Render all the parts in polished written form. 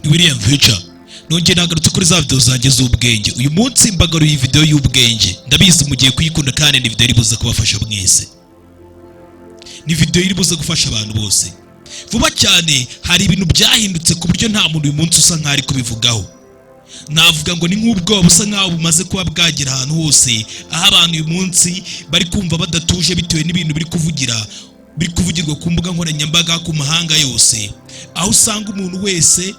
Ni William Future, nongeye nagarutse kuri za video zanjye z'ubwenge. Uyu munsi mbagaruye iyi video y'ubwenge. Ndabizi mugiye kuyikunda, kandi ni video iri buze kubafasha mwese, ni video iri buze gufasha abantu bose. Vuba cyane hari ibintu byahindutse ku buryo nta muntu uyu munsi usa nkaho ari kubivugaho. Navuga ngo ni nk'ubwoba busa nkaho bumaze kuba bwagera ahantu hose, aho abantu uyu munsi bari kumva badatuje bitewe n'ibintu biri kuvugirwa ku mbuga nkoranyambaga ku mahanga yose, aho usanga umuntu wese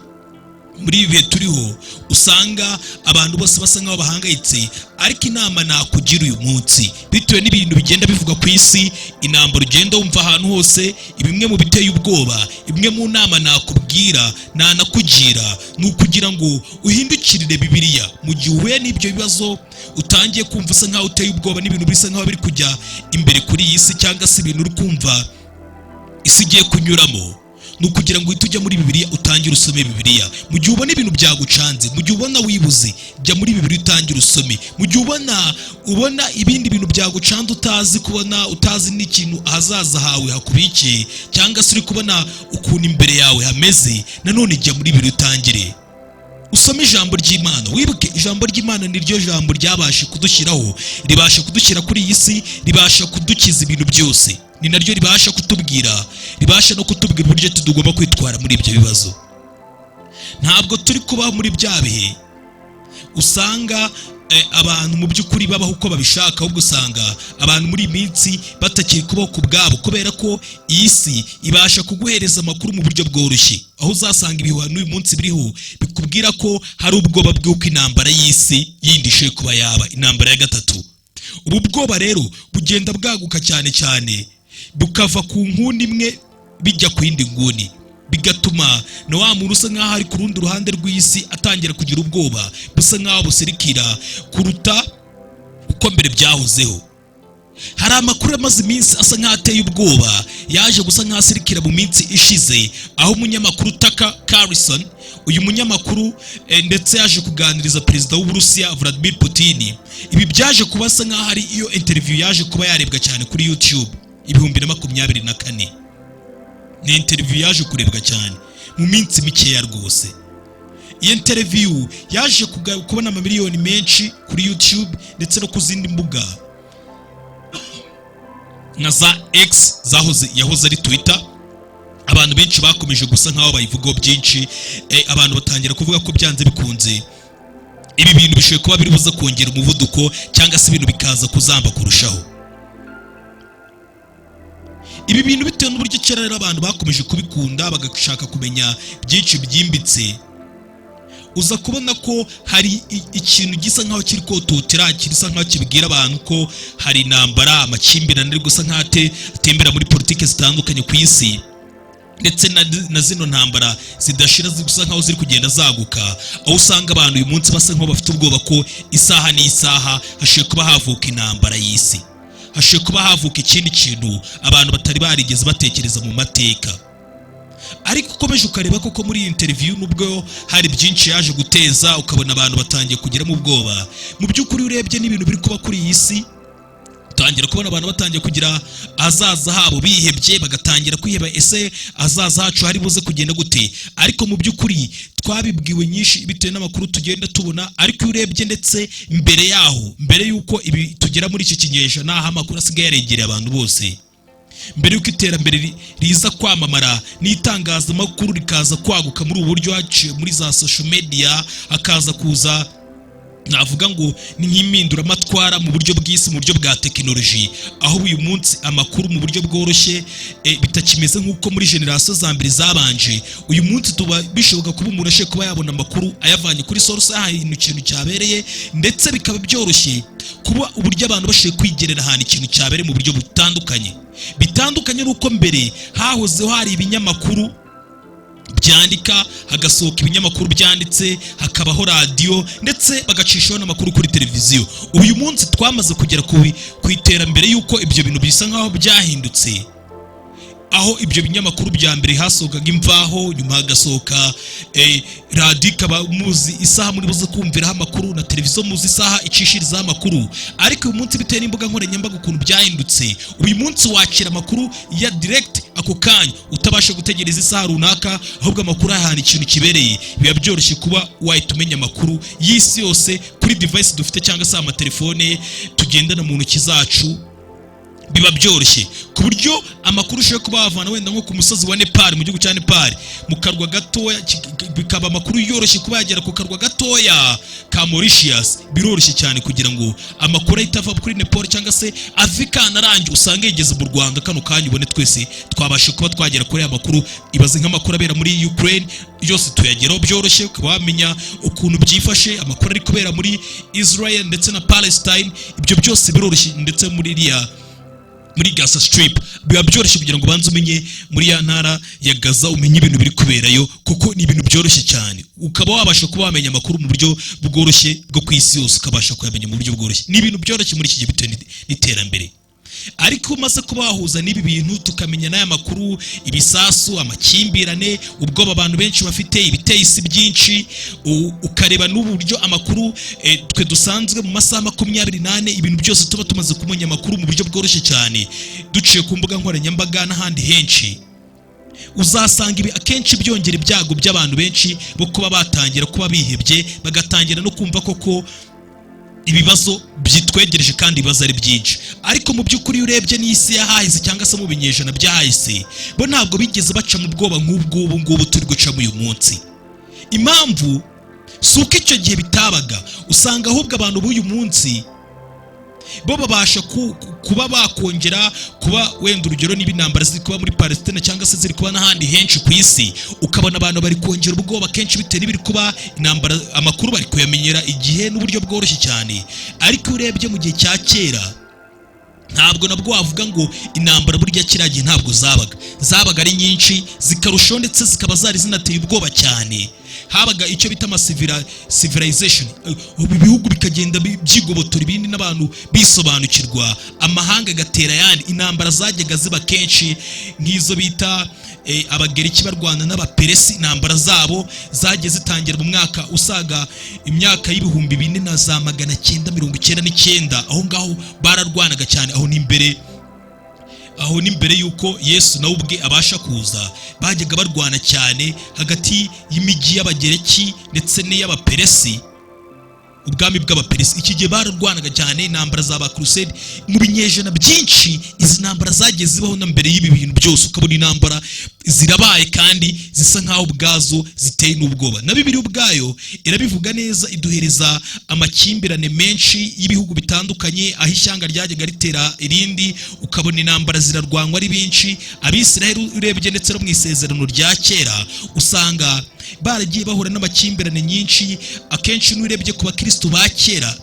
muri ibi bihe turiho, usanga abantu bose basa nkaho bahangayitse. Ariko inama nakugira uyu munsi, bitewe n'ibintu bigenda bivugwa ku isi, intambara ugenda wumva ahantu hose, bimwe mu biteye ubwoba, imwe mu nama nakubwira, nanakugira, ni ukugira ngo uhindukirire Bibiliya mu gihe uhuye n'ibyo bibazo, utangiye kumva usa nkaho uteye ubwoba n'ibintu bisa nkaho biri kujya imbere kuri iyi si, cyangwa se ibintu uri kumva isi igiye kunyuramo. Ni ukugira ngo uhite ujya muri Bibiliya, utangire usome Bibiliya. Mu gihe ubona ibintu byagucanze, mu gihe ubona wibuze, jya muri Bibiliya utangire usome. Mu gihe ubona ibindi bintu byagucanze, utazi kubona, utazi n'ikintu ahazaza hawe hakubikiye, cyangwa se uri kubona ukuntu imbere yawe hameze, nanone jya muri Bibiliya utangire usome ijambo ry'Imana. Wibuke, ijambo ry'Imana ni ryo jambo ryabashe kudushyiraho, ribasha kudushyira kuri iyi si, ribasha kudukiza ibintu byose. Ni naryo ribasha kutubwira, ribasha no kutubwira uburyo tugomba kwitwara muri ibyo bibazo. Ntabwo turi kubaho muri bya bihe usanga abantu mu by'ukuri babaho uko babishaka, ahubwo usanga abantu muri iyi minsi batakiri kubaho ku bwabo, kubera ko iyi si ibasha kuguhereza amakuru mu buryo bworoshye, aho uzasanga ibihuha n'uyu munsi biriho bikubwira ko hari ubwoba bw'uko intambara y'isi yindi ishoboye kuba yaba intambara ya gatatu. Ubu bwoba rero bugenda bwaguka cyane cyane, bukava ku nguni imwe bijya ku yindi nguni, bigatuma na wa muntu usa nk'aho ari ku rundi ruhande rw'isi atangira kugira ubwoba busa nk'aho busirikira kuruta uko mbere byahozeho. Hari amakuru amaze iminsi asa nk'aho ateye ubwoba, yaje gusa nk'aho asirikira mu minsi ishize, aho umunyamakuru Tucker Carlson, uyu munyamakuru ndetse yaje kuganiriza perezida w'Uburusiya Vladimir Putin. Ibi byaje kuba asa nk'aho ari iyo interview yaje kuba yarebwa cyane kuri YouTube 2024. Ni interview yaje kurebwa cyane mu minsi mikeya rwose. Iyo interview yaje kubona amamiliyoni menshi kuri YouTube ndetse no ku zindi mbuga nka za X zahoze, yahoze ari Twitter. Abantu benshi bakomeje gusa nkaho bayivugaho byinshi. Abantu batangira kuvuga ko byanze bikunze ibi bintu bishobora kuba biri buze kongera umuvuduko, cyangwa se ibintu bikaza kuzamba kurushaho. Ibi bintu, bitewe n'uburyo kera rero abantu bakomeje kubikunda, bagashaka kumenya byinshi byimbitse, uza kubona ko hari ikintu gisa nkaho kiri kototera, gisa nkaho kibwira abantu ko hari intambara, amakimbirane ari gusa nkaho atembera muri politiki zitandukanye ku isi, ndetse na zino ntambara zidashira zisa nkaho ziri kugenda zaguka, aho usanga abantu uyu munsi basa nkaho bafite ubwoba ko isaha n'isaha hashobora kuba havuka intambara y'isi, hashobora kuba havuka ikindi kintu abantu batari barigeze batekereza mu mateka. Ariko ukomeje ukareba koko muri iyi interview, nubwo hari byinshi yaje guteza, ukabona abantu batangiye kugiramo ubwoba, mu by'ukuri urebye n'ibintu biri kuba kuri iyi si, utangira kubona abantu batangiye kugira ahazaza habo bihebye, bagatangira kwiheba: ese ahazaza hacu hari buze kugenda gute? Ariko mu by'ukuri twabibwiwe nyinshi bitewe n'amakuru tugenda tubona. Ariko iyo urebye ndetse mbere yaho, mbere y'uko ibi tugera muri iki kinyejana, aho amakuru asigaye yaregereye abantu bose, mbere y'uko iterambere riza kwamamara n'itangazamakuru rikaza kwaguka muri ubu buryo haciye muri za social media, hakaza kuza, navuga ngo ni nk'impinduramatwara mu buryo bw'isi, mu buryo bwa tekinoloji, aho uyu munsi amakuru mu buryo bworoshye, bitakimeze nk'uko muri generasiyo za mbere zabanje. Uyu munsi tuba bishoboka kuba umuntu ashoboye kuba yabona amakuru ayavanye kuri source y'ahantu ikintu cyabereye, ndetse bikaba byoroshye kuba uburyo abantu bashoboye kwigerera ahantu ikintu cyabereye mu buryo butandukanye, bitandukanye n'uko mbere hahozeho hari ibinyamakuru byandika, hagasohoka ibinyamakuru byanditse, hakabaho radiyo, ndetse bagacishaho n'amakuru kuri televiziyo. Uyu munsi twamaze kugera ku iterambere y'uko ibyo bintu bisa nk'aho byahindutse, aho ibyo binyamakuru bya mbere hasohokaga Imvaho, nyuma hagasohoka radiyo, ikaba muzi isaha muri buze kumviraho amakuru, na televiziyo muzi isaha icishirizaho amakuru. Ariko uyu munsi, bitewe n'imbuga nkoranyambaga ukuntu byahindutse, uyu munsi wakira amakuru ya direct akuvuye Ako kanya, utabasha gutegereza isaha runaka, ahubwo amakuru ahantu ikintu kibereye, biba byoroshye kuba wahita umenya amakuru y'isi yose kuri device dufite cyangwa se amatelefone tugendana mu ntoki zacu. Biba byoroshye ku buryo amakuru ushobora kuba wavana wenda nko ku musozi wa Nepal, mu gihugu cya Nepal, mu karwa gatoya, bikaba amakuru yoroshye kuba yagera ku karwa gatoya ka Mauritius. Biroroshye cyane kugira ngo amakuru ahite ava kuri Nepal cyangwa se ave i Kantarange, usange yageze mu Rwanda kano kanya, ubone twese twabasha kuba twagera kuri aya makuru. Ibaze nk'amakuru abera muri Ukraine yose tuyageraho byoroshye, ukaba wamenya ukuntu byifashe, amakuru ari kubera muri Israel ndetse na Palestine, ibyo byose biroroshye, ndetse muri Gaza Strip biba byoroshye kugira ngo ubanze umenye muri ya ntara ya Gaza, umenye ibintu biri kuberayo, kuko ni ibintu byoroshye cyane, ukaba wabasha kuba wamenya amakuru mu buryo bworoshye bwo ku isi yose, ukabasha kuyamenya mu buryo bworoshye. Ni ibintu byoroshye muri iki gihe bitewe n'iterambere. Ariko umaze kuba wahuza n'ibi bintu, tukamenya n'aya makuru, ibisasu, amakimbirane, ubwoba abantu benshi bafite, ibiteye isi byinshi, ukareba n'uburyo amakuru twe dusanzwe mu masaha 24 ibintu byose tuba tumaze kumenya amakuru mu buryo bworoshye cyane, duciye ku mbuga nkoranyambaga n'ahandi henshi, uzasanga ibi akenshi byongera ibyago by'abantu benshi bo kuba batangira kuba bihebye, bagatangira no kumva koko ibibazo byitwegereje kandi ibibazo ari byinshi. Ariko mu by'ukuri, iyo urebye n'isi yahahise cyangwa se mu binyejana byahise, bo ntabwo bigeze baca mu bwoba nk'ubw'ubu ngubu turi gucamo uyu munsi. Impamvu si uko icyo gihe bitabaga, usanga ahubwo abantu b'uyu munsi bo babasha kuba bakongera kuba wenda, urugero, niba intambara ziri kuba muri Palestine cyangwa se ziri kuba n'ahandi henshi ku isi, ukabona abantu bari kongera ubwoba kenshi bitewe n'ibiri kuba, intambara, amakuru bari kuyamenyera igihe n'uburyo bworoshye cyane. Ariko iyo urebye mu gihe cya kera, ntabwo nabwo wavuga ngo intambara burya kiriya gihe ntabwo zabaga, zabaga ari nyinshi zikarushaho, ndetse zikaba zari zinateye ubwoba cyane. Habaga icyo bita ama civilization, ubu ibihugu bikagenda byigobotora ibindi, n'abantu bisobanukirwa, amahanga agatera ayandi. Intambara zajyaga ziba kenshi nk'izo bita Abagereki barwana n'Abaperesi. Intambara zabo zagiye zitangira mu mwaka usaga imyaka y'4999. Aho ngaho bararwanaga cyane, aho ni mbere y'uko Yesu nawe ubwe abasha kuza. Bajyaga barwana cyane hagati y'imijyi y'Abagereki ndetse n'iy'Abaperesi, ubwami bw'Abaperesi. Iki gihe bararwanaga cyane, intambara za ba crusade mu binyejana byinshi. Izi ntambara zagiye zibaho na mbere y'ibi bintu byose, ukabona intambara zirabaye kandi zisa nk'aho ubwazo ziteye n'ubwoba. Na Bibiliya ubwayo irabivuga neza, iduhereza amakimbirane menshi y'ibihugu bitandukanye, aho ishyanga ryajyaga ritera irindi, ukabona intambara zirarwanywa ari benshi. Abisiraheli urebye ndetse no mu Isezerano rya Kera, usanga baragiye bahura n'amakimbirane nyinshi. Akenshi n'urebye ku bakristo ba kera,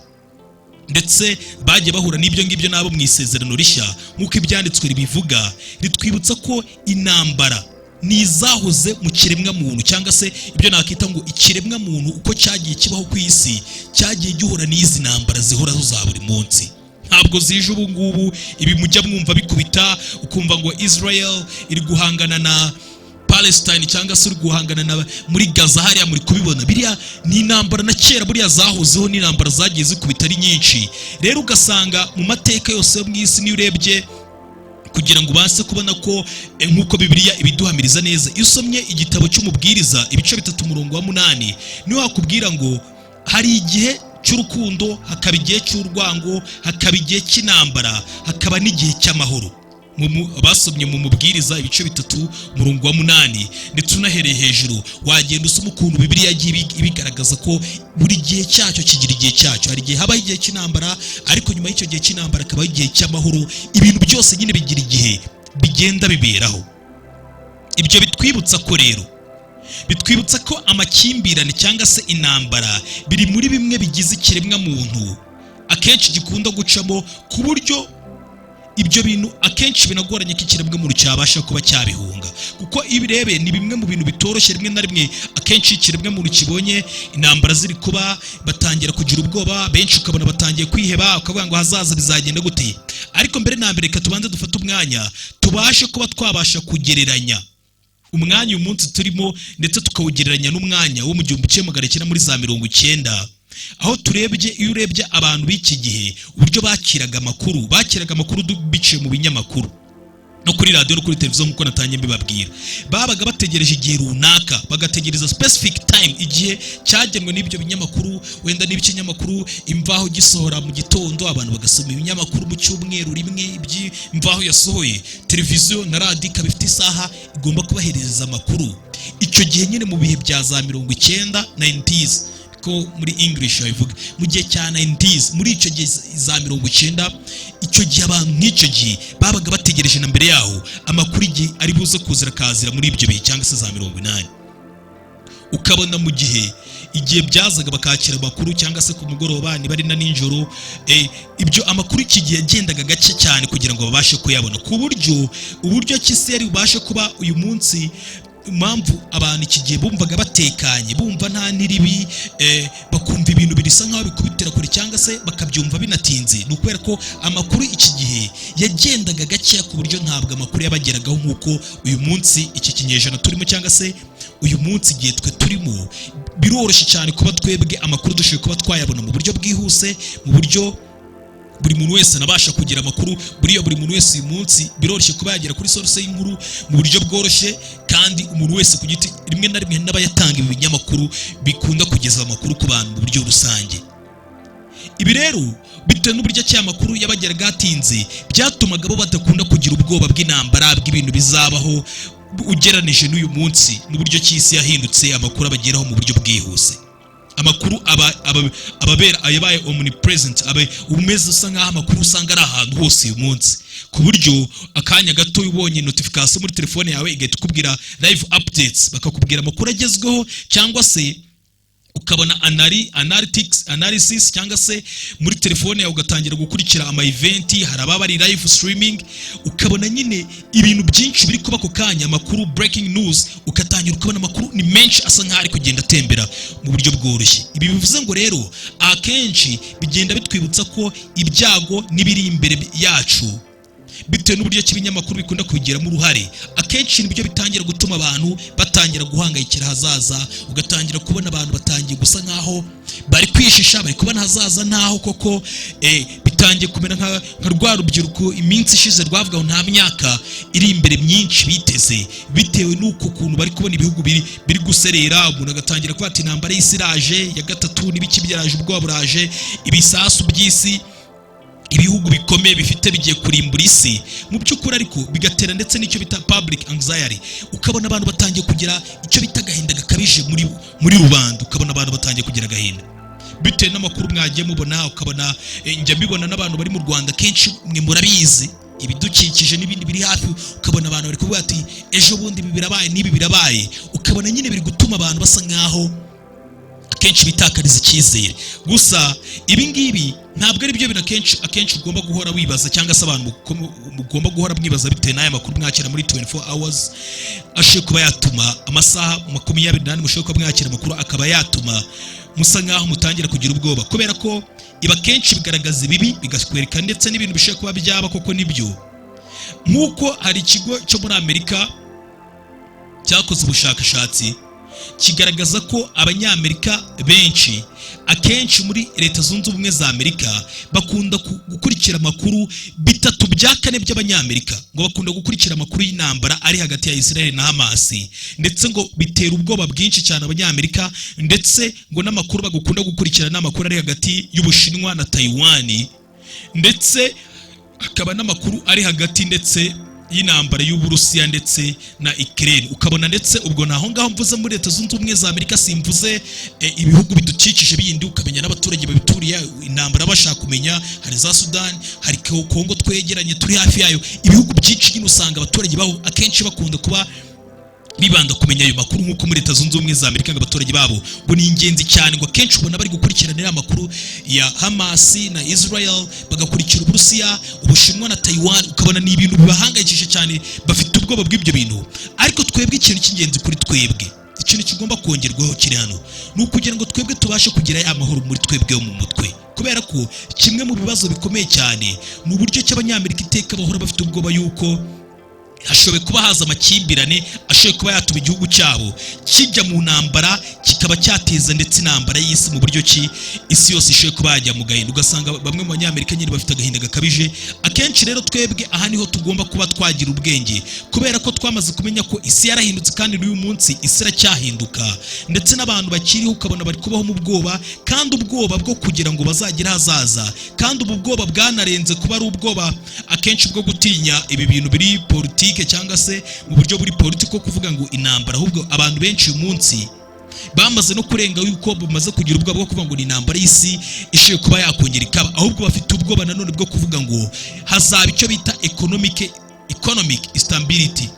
ndetse bagiye bahura n'ibyo ngibyo n'abo mu Isezerano Rishya, nk'uko Ibyanditswe ribivuga, ritwibutsa ko intambara ni izahoze mu kiremwamuntu, cyangwa se ibyo nakita ngo ikiremwamuntu uko cyagiye kibaho ku isi cyagiye gihura n'izi ntambara zihoraho za buri munsi. Ntabwo zije ubu ngubu. Ibi mujya mwumva bikubita, ukumva ngo Israel iri guhangana na Palestine cyangwa se uri guhangana na muri Gaza hariya, muri kubibona, biriya ni intambara na kera buriya zahozeho, ni intambara zagiye zikubita ari nyinshi. Rero ugasanga mu mateka yose yo mu isi, niyo urebye kugira ngo ubashe kubona ko nk'uko Bibiliya ibiduhamiriza neza, iyo usomye igitabo cy'Umubwiriza ibice 3 umurongo wa 8, niho hakubwira ngo hari igihe cy'urukundo, hakaba igihe cy'urwango, hakaba igihe cy'intambara, hakaba n'igihe cy'amahoro. Basomye mu Mubwiriza ibice 3 umurongo wa 8, ndetse unahereye hejuru wagenda usoma ukuntu Bibiliya yagiye ibigaragaza ko buri gihe cyacyo kigira igihe cyacyo. Hari igihe habaho igihe cy'intambara, ariko nyuma y'icyo gihe cy'intambara hakabaho igihe cy'amahoro. Ibintu byose nyine bigira igihe bigenda biberaho. Ibyo bitwibutsa ko rero, bitwibutsa ko amakimbirane cyangwa se intambara biri muri bimwe bigize ikiremwamuntu akenshi gikunda gucamo, ku buryo ibyo bintu akenshi binagoranye ko ikiremwamuntu cyabasha kuba cyabihunga, kuko iyo ubirebeye ni bimwe mu bintu bitoroshye. Rimwe na rimwe, akenshi iyo ikiremwamuntu kibonye intambara ziri kuba, batangira kugira ubwoba benshi, ukabona batangiye kwiheba, ukavuga ngo hazaza bizagenda gute? Ariko mbere na mbere, reka tubanze dufate umwanya tubashe kuba twabasha kugereranya umwanya uyu munsi turimo, ndetse tukawugereranya n'umwanya wo mu 1990, aho turebye, iyo urebye abantu b'iki gihe uburyo bakiraga amakuru, bakiraga amakuru biciye mu binyamakuru. No kuri radiyo no kuri televiziyo, nk'uko natangiye mbibabwira, babaga bategereje igihe runaka, bagategereza specific time, igihe cyagenwe n'ibyo binyamakuru. Wenda niba ikinyamakuru Imvaho gisohora mu gitondo, abantu bagasoma ibinyamakuru mu cyumweru rimwe iby'Imvaho yasohoye. Televiziyo na radiyo ikaba ifite isaha igomba kubahereza amakuru. Icyo gihe nyine mu bihe bya za 90, 90s ko muri English babivuga, mu gihe cya 90s, muri icyo gihe za 90, icyo gihe abantu nk'icyo gihe babaga bategereje na mbere yaho amakuru igihe ari buze kuzira akazira muri ibyo bihe, cyangwa se za 80. Ukabona mu gihe igihe byazaga bakakira amakuru, cyangwa se ku mugoroba, niba ari na nijoro, ibyo amakuru iki gihe yagendaga gake cyane kugira ngo babashe kuyabona, ku buryo uburyo ki isi yari bubashe kuba uyu munsi. Impamvu abantu iki gihe bumvaga batekanye, bumva nta n'iribi, bakumva ibintu bisa nkaho bikubitira kure cyangwa se bakabyumva binatinze, ni ukubera ko amakuru iki gihe yagendaga gakeya, ku buryo ntabwo amakuru yabageragaho nk'uko uyu munsi, iki kinyejana turimo, cyangwa se uyu munsi igihe twe turimo. Biroroshye cyane kuba twebwe amakuru dushoboye kuba twayabona mu buryo bwihuse, mu buryo buri muntu wese anabasha kugira amakuru. Buriya buri muntu wese uyu munsi biroroshye kuba yagera kuri source y'inkuru mu buryo bworoshye, kandi umuntu wese ku giti, rimwe na rimwe n'abayatanga ibi binyamakuru bikunda kugeza amakuru ku bantu mu buryo rusange. Ibi rero, bitewe n'uburyo ki amakuru yabageraga atinze, byatumaga bo badakunda kugira ubwoba bw'intambara, bw'ibintu bizabaho, ugereranije n'uyu munsi n'uburyo ki isi yahindutse, amakuru abageraho mu buryo bwihuse. Amakuru aba ababera ayabaye omnipresent, abe umeze usa nk'aho amakuru usanga ari ahantu hose uyu munsi, ku buryo akanya gato ubonye notification muri telefone yawe igahita ikubwira live updates, bakakubwira amakuru agezweho, cyangwa se ukabona analytics, analysis, cyangwa se muri telefone yawe ugatangira gukurikira ama event, hari ababa ari live streaming, ukabona nyine ibintu byinshi biri kuba ako kanya, amakuru, breaking news, ugatangira ukabona amakuru ni menshi asa nk'aho ari kugenda atembera mu buryo bworoshye. Ibi bivuze ngo rero akenshi bigenda bitwibutsa ko ibyago n'ibiri imbere yacu, bitewe n'uburyo ki ibinyamakuru bikunda kubigiramo uruhare, akenshi nibyo bitangira gutuma abantu batangira guhangayikira ahazaza. Ugatangira kubona abantu batangiye gusa nkaho bari kwishisha, bari kubona ahazaza ntaho koko. Bitangiye kumera nka rwa rubyiruko iminsi ishize rwavuga ngo nta myaka iri imbere myinshi biteze, bitewe n'uko kuntu bari kubona ibihugu biri guserera. Umuntu agatangira kuvuga ati intambara y'isi iraje ya gatatu n'ibiki byaraje, ubwoba buraje, ibisasu by'isi ibihugu bikomeye bifite bigiye kurimbura isi mu by'ukuri. Ariko bigatera ndetse n'icyo bita public anxiety, ukabona abantu batangiye kugira icyo bita agahinda gakabije muri rubanda, ukabona abantu batangiye kugira agahinda bitewe n'amakuru mwagiye mubona. Ukabona njya mbibona n'abantu bari mu Rwanda kenshi, mwe murabizi, ibidukikije n'ibindi biri hafi, ukabona abantu bari kuvuga ati ejo bundi ibi birabaye n'ibi birabaye, ukabona nyine biri gutuma abantu basa nkaho akenshi bitakariza icyizere. Gusa ibi ngibi ntabwo ari byo bintu akenshi ugomba guhora wibaza, cyangwa se abantu mugomba guhora mwibaza bitewe n'aya makuru mwakira muri 24 hours, ashoboye kuba yatuma amasaha 24 mushobora kuba mwakira amakuru akaba yatuma musa nkaho mutangira kugira ubwoba, kubera ko iba akenshi bigaragaza ibibi, bigakwereka ndetse n'ibintu bishobora kuba byaba koko nibyo. Nk'uko hari ikigo cyo muri Amerika cyakoze ubushakashatsi kigaragaza ko Abanyamerika benshi akenshi muri Leta Zunze Ubumwe za Amerika bakunda gukurikira amakuru, 3/4 by'Abanyamerika ngo bakunda gukurikira amakuru y'intambara ari hagati ya Israel na Hamas, ndetse ngo bitera ubwoba bwinshi cyane Abanyamerika, ndetse ngo n'amakuru bagukunda gukurikira n'amakuru ari hagati y'Ubushinwa na Taiwan, ndetse hakaba n'amakuru ari hagati ndetse y'intambara y'Uburusiya ndetse na Ukraine. Ukabona ndetse ubwo naho ngaho mvuze muri Leta Zunze Ubumwe za Amerika, simvuze ibihugu bidukikije bindi, ukamenya n'abaturage babituriye intambara bashaka kumenya. Hari za Sudan, hari Kongo twegeranye turi hafi yayo, ibihugu byinshi nyine usanga abaturage baho akenshi bakunda kuba bibanda kumenya ayo makuru. Nk'uko muri Leta Zunze Ubumwe za Amerika ngo abaturage babo ngo ni ingenzi cyane, ngo akenshi ubona bari gukurikirana amakuru ya Hamas na Israel, bagakurikira Uburusiya, Ubushinwa na Taiwan, ukabona ni ibintu bibahangayikishije cyane, bafite ubwoba bw'ibyo bintu. Ariko twebwe ikintu cy'ingenzi kuri twebwe, ikintu kigomba kongerwaho kiri hano, ni ukugira ngo twebwe tubashe kugira ya mahoro muri twebwe mu mutwe, kubera ko kimwe mu bibazo bikomeye cyane ni uburyo ki Abanyamerika iteka bahora bafite ubwoba yuko Hashoboye kuba haza amakimbirane ashoboye kuba yatuma igihugu cyabo kijya mu ntambara, kikaba cyateza ndetse intambara y'isi, mu buryo ki isi yose ishoboye kuba yajya mu gahinda, ugasanga bamwe mu Banyamerika nyine bafite agahinda gakabije. Akenshi rero twebwe aha niho tugomba kuba twagira ubwenge, kubera ko twamaze kumenya ko isi yarahindutse, kandi n'uyu munsi isi iracyahinduka, ndetse n'abantu bakiriho ukabona bari kubaho mu bwoba, kandi ubwoba bwo kugira ngo bazagire ahazaza. Kandi ubu bwoba bwanarenze kuba ari ubwoba akenshi bwo gutinya ibi bintu biri politike, cyangwa se mu buryo buri politiko kuvuga ngo intambara, ahubwo abantu benshi uyu munsi bamaze no kurenga yuko bamaze kugira ubwoba bwo kuvuga ngo ni intambara y'isi ishoboye kuba yakongera ikaba, ahubwo bafite ubwoba nanone bwo kuvuga ngo hazaba icyo bita economic instability.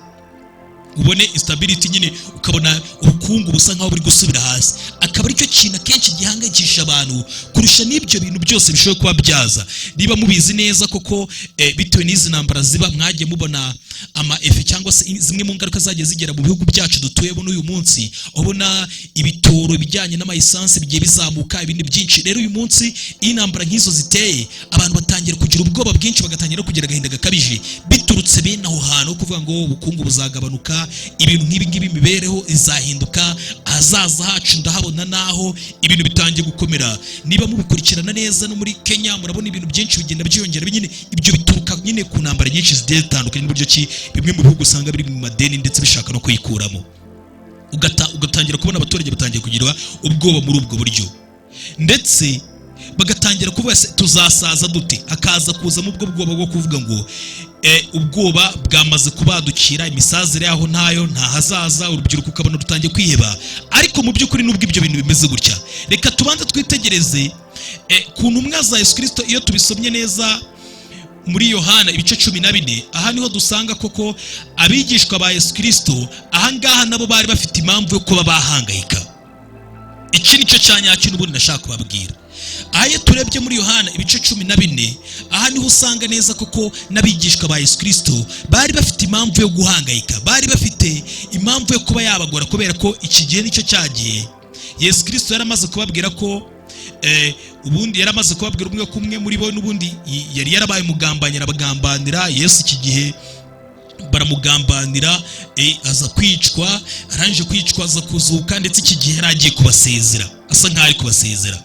Ubone instability nyine, ukabona ubukungu busa nkaho buri gusubira hasi, akaba aricyo kintu akenshi gihangayikisha abantu kurusha n'ibyo bintu byose bishobora kuba byaza. Niba mubizi neza koko, bitewe n'izi ntambara ziba, mwagiye mubona ama effets cyangwa se zimwe mu ngaruka zagiye zigera mu bihugu byacu dutuyemo n'uyu munsi, ubona ibitoro, ibijyanye n'ama essence bigiye bizamuka, ibindi byinshi. Rero uyu munsi iyo intambara nk'izo ziteye, abantu batangira kugira ubwoba bwinshi, bagatangira no kugira agahinda gakabije biturutse bene aho hantu ho kuvuga ngo ubukungu buzagabanuka, ibintu nk'ibi ngibi, imibereho izahinduka, ahazaza hacu ndahabona naho ibintu bitangiye gukomera. Niba mubikurikirana neza, no muri Kenya murabona ibintu byinshi bigenda byiyongera nyine. Ibyo bituruka nyine ku ntambara nyinshi zigiye zitandukanye, n'uburyo ki bimwe mu bihugu usanga biri mu madeni ndetse bishaka no kuyikuramo. Ugatangira kubona abaturage batangiye kugira ubwoba muri ubwo buryo, ndetse bagatangira kuvuga: "Se tuzasaza dute?" Hakaza kuzamo ubwo bwoba bwo kuvuga ngo ubwoba bwamaze kubadukira, imisazire yaho ntayo, nta hazaza. Urubyiruko ukabona rutangiye kwiheba. Ariko mu by'ukuri, nubwo ibyo bintu bimeze gutya, reka tubanze twitegereze ku ntumwa za Yesu Kirisito. Iyo tubisomye neza muri Yohana ibice 14, aha niho dusanga koko abigishwa ba Yesu Kirisito aha ngaha nabo bari bafite impamvu yo kuba bahangayika. Iki ni cyo cya nyacyo n'ubundi nashaka kubabwira. Aha iyo turebye muri Yohana ibice 14, aha niho usanga neza koko n'abigishwa ba Yesu Kirisito bari bafite impamvu yo guhangayika, bari bafite impamvu yo kuba yabagora, kubera ko iki gihe nicyo cya gihe Yesu Kirisito yari amaze kubabwira ko ubundi yari amaze kubabwira umwe kumwe muri bo n'ubundi yari yarabaye umugambanyi, arabagambanira. Yesu iki gihe baramugambanira, aza kwicwa. Arangije kwicwa aza kuzuka, ndetse iki gihe yari agiye kubasezera, asa nkaho ari kubasezera.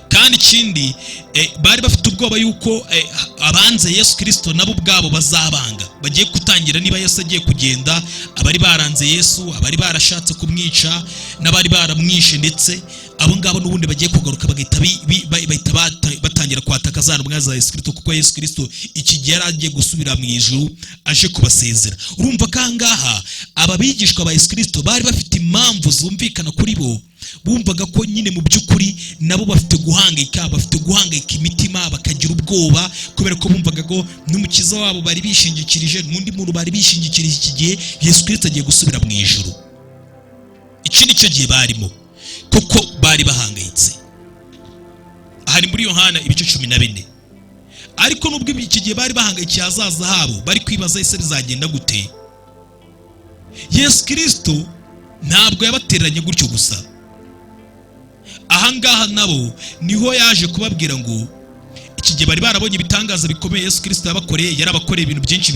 Kandi ikindi, bari bafite ubwoba yuko abanze Yesu Kirisito nabo ubwabo bazabanga. Bagiye gutangira, niba Yesu agiye kugenda, abari baranze Yesu, abari barashatse kumwica n'abari baramwishe, ndetse abo ngabo n'ubundi bagiye kugaruka, bagahita bahita batangira kwataka za ntumwa za Yesu Kirisito, kuko Yesu Kirisito iki gihe yari agiye gusubira mu ijuru aje kubasezera. Urumva ko aha ngaha aba bigishwa ba Yesu Kirisito bari bafite impamvu zumvikana kuri bo. Bumvaga ko nyine mu by'ukuri nabo bafite guhangayika, bafite guhangayika imitima, bakagira ubwoba, kubera ko bumvaga ko n'Umukiza wabo bari bishingikirije, n'undi muntu bari bishingikirije, iki gihe Yesu Kirisito agiye gusubira mu ijuru. Iki ni cyo gihe barimo kuko bari bahangayitse. Aha ni muri Yohana ibice 14. Ariko nubwo iki gihe bari bahangayikiye ahazaza habo, bari kwibaza: ese bizagenda gute? Yesu Kirisito ntabwo yabatereranye gutyo gusa. Ahangaha nabo niho yaje kubabwira ngo iki gihe bari barabonye ibitangaza bikomeye Yesu Kirisito yabakoreye, yarabakoreye ibintu byinshi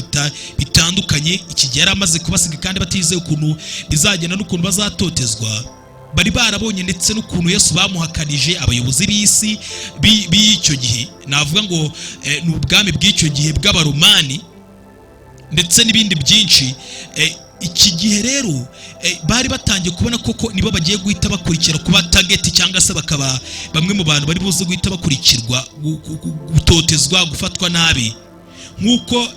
bitandukanye. Iki gihe yari amaze kubasiga kandi batizeye ukuntu bizagenda n'ukuntu bazatotezwa. Bari barabonye ndetse n'ukuntu Yesu bamuhakanije abayobozi b'isi b'icyo gihe, navuga ngo ni ubwami bw'icyo gihe bw'Abaromani, ndetse n'ibindi byinshi. Iki gihe rero bari batangiye kubona koko nibo bagiye guhita bakurikira kuba target, cyangwa se bakaba bamwe mu bantu bari buze guhita bakurikirwa, gutotezwa, gufatwa nabi. Nk'uko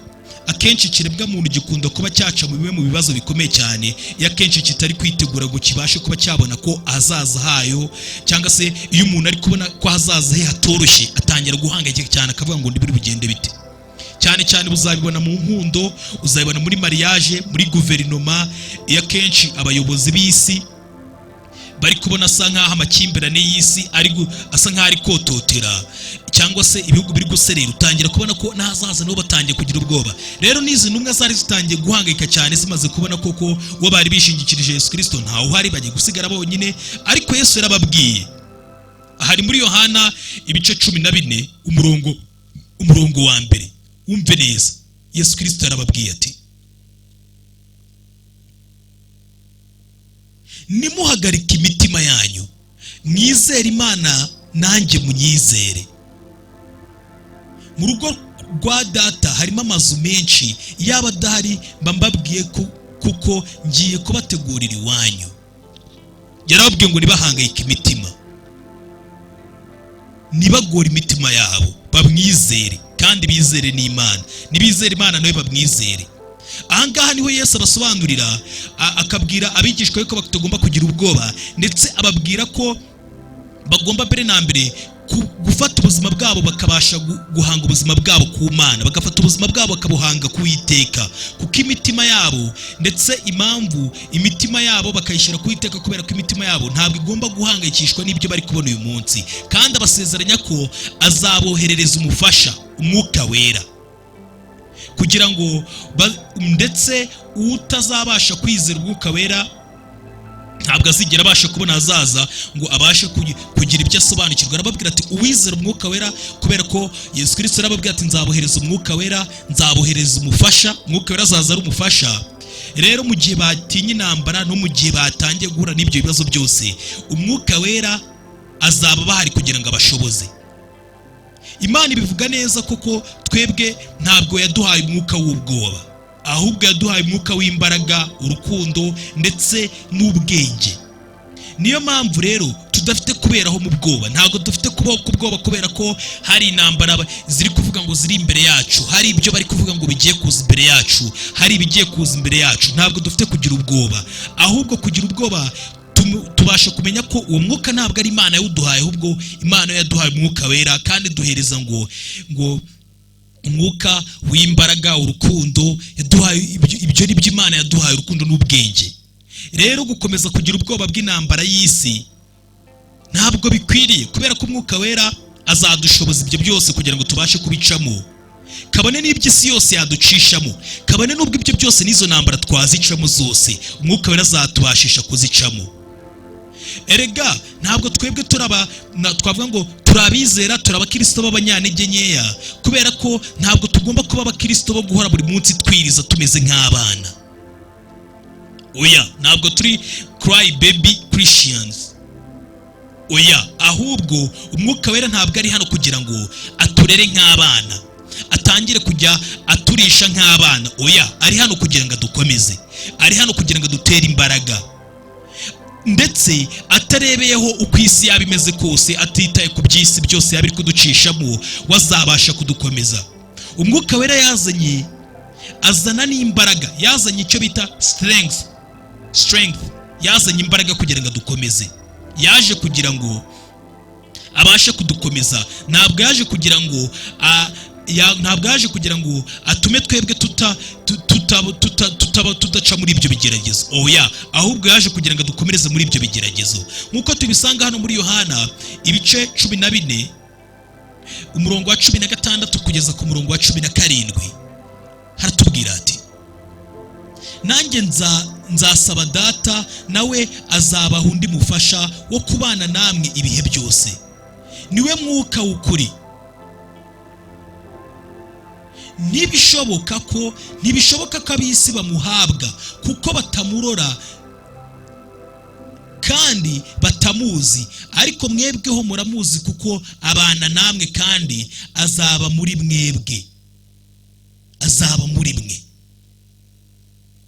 akenshi ikiremwa muntu gikunda kuba cyaca mu bimwe mu bibazo bikomeye cyane, iyo akenshi kitari kwitegura ngo kibashe kuba cyabona ko ahazaza hayo, cyangwa se iyo umuntu ari kubona ko ahazaza he hatoroshye, atangira guhangayika cyane, akavuga ngo ndiburi bugende bite? Cyane cyane uzabibona mu nkundo, uzabibona muri mariage, muri guverinoma, iyo akenshi abayobozi b'isi bari kubona asa nk'aho amakimbirane y'isi ari asa nk'aho ari kototera, cyangwa se ibihugu biri guserera, utangira kubona ko n'ahazaza nabo batangiye kugira ubwoba. Rero n'izi ntumwa zari zitangiye guhangayika cyane, zimaze kubona koko uwo bari bishingikirije, Yesu Kirisito, ntawe uhari, bagiye gusigara bonyine. Ariko Yesu yarababwiye. Hari muri Yohana ibice 14, umurongo wa mbere, wumve neza. Yesu Kirisito yarababwiye ati: Nimuhagarike imitima yanyu, mwizere Imana, nanjye munyizere. Mu rugo rwa Data harimo amazu menshi, yaba adahari mba mbabwiye, kuko ngiye kubategurira iwanyu. Yarababwiye ngo ntibahangayike imitima, ntibagore imitima yabo, bamwizere kandi bizere n'Imana. Nibizere Imana, nawe bamwizere. Ahangaha niho Yesu abasobanurira, akabwira abigishwa be ko batagomba kugira ubwoba, ndetse ababwira ko bagomba mbere na mbere gufata ubuzima bwabo, bakabasha guhanga ubuzima bwabo ku Mana, bagafata ubuzima bwabo bakabuhanga ku Iteka, kuko imitima yabo, ndetse impamvu imitima yabo bakayishyira ku Iteka, kubera ko imitima yabo ntabwo igomba guhangayikishwa n'ibyo bari kubona uyu munsi. Kandi abasezeranya ko azaboherereza umufasha, Umwuka Wera, kugira ngo ndetse utazabasha kwizera Umwuka Wera ntabwo azigera abasha kubona ahazaza ngo abashe kugira ibyo asobanukirwa. Arababwira ati uwizera Umwuka Wera, kubera ko Yesu Kirisito arababwira ati nzabohereza Umwuka Wera, nzabohereza umufasha. Umwuka Wera azaza ari umufasha. Rero mu gihe batinye intambara no mu gihe batangiye guhura n'ibyo bibazo byose, Umwuka Wera azaba bahari kugira ngo abashoboze. Imana ibivuga neza koko, twebwe ntabwo yaduhaye umwuka w'ubwoba, ahubwo yaduhaye umwuka w'imbaraga, urukundo ndetse n'ubwenge. Niyo mpamvu rero tudafite kuberaho mu bwoba, ntabwo dufite kubaho ku bwoba kubera ko hari intambara ziri kuvuga ngo ziri imbere yacu, hari ibyo bari kuvuga ngo bigiye kuza imbere yacu, hari ibigiye kuza imbere yacu. Ntabwo dufite kugira ubwoba, ahubwo kugira ubwoba tubasha kumenya ko uwo mwuka ntabwo ari Imana yawuduhaye, ahubwo Imana yaduhaye Umwuka Wera, kandi duhereza ngo umwuka w'imbaraga, urukundo yaduhaye. Ibyo ni byo Imana yaduhaye, urukundo n'ubwenge. Rero gukomeza kugira ubwoba bw'intambara y'isi ntabwo bikwiriye, kubera ko Umwuka Wera azadushoboza ibyo byose kugira ngo tubashe kubicamo, kabone n'ibyo isi yose yaducishamo, kabone n'ubwo ibyo byose n'izo ntambara twazicamo zose, Umwuka Wera azatubashisha kuzicamo. Erega ntabwo twebwe turaba twavuga ngo turi abizera, turi abakirisito b'abanyantege nkeya, kubera ko ntabwo tugomba kuba abakirisito bo guhora buri munsi twiriza tumeze nk'abana. Oya, ntabwo turi cry baby Christians, oya. Ahubwo Umwuka Wera ntabwo ari hano kugira ngo aturere nk'abana, atangire kujya aturisha nk'abana. Oya, ari hano kugira ngo adukomeze, ari hano kugira ngo adutere imbaraga, ndetse atarebeyeho uko isi yaba imeze kose, atitaye ku by'isi byose yaba iri kuducishamo, wazabasha kudukomeza. Umwuka Wera yazanye, azana n'imbaraga, yazanye icyo bita strength, yazanye imbaraga kugira ngo adukomeze. Yaje kugira ngo abashe kudukomeza, ntabwo yaje kugira ngo atume twebwe tuta tutaba tutaba tudaca muri ibyo bigeragezo. Oya, ahubwo yaje kugira ngo adukomereze muri ibyo bigeragezo, nk'uko tubisanga hano muri Yohana ibice 14, umurongo wa 16 kugeza ku murongo wa 17. Haratubwira ati: nanjye nzasaba Data, nawe azabaha undi mufasha wo kubana namwe ibihe byose, niwe Mwuka w'ukuri. Ntibishoboka ko ab'isi bamuhabwa, kuko batamurora kandi batamuzi. Ariko mwebweho muramuzi, kuko abana namwe kandi azaba muri mwebwe, azaba muri mwe.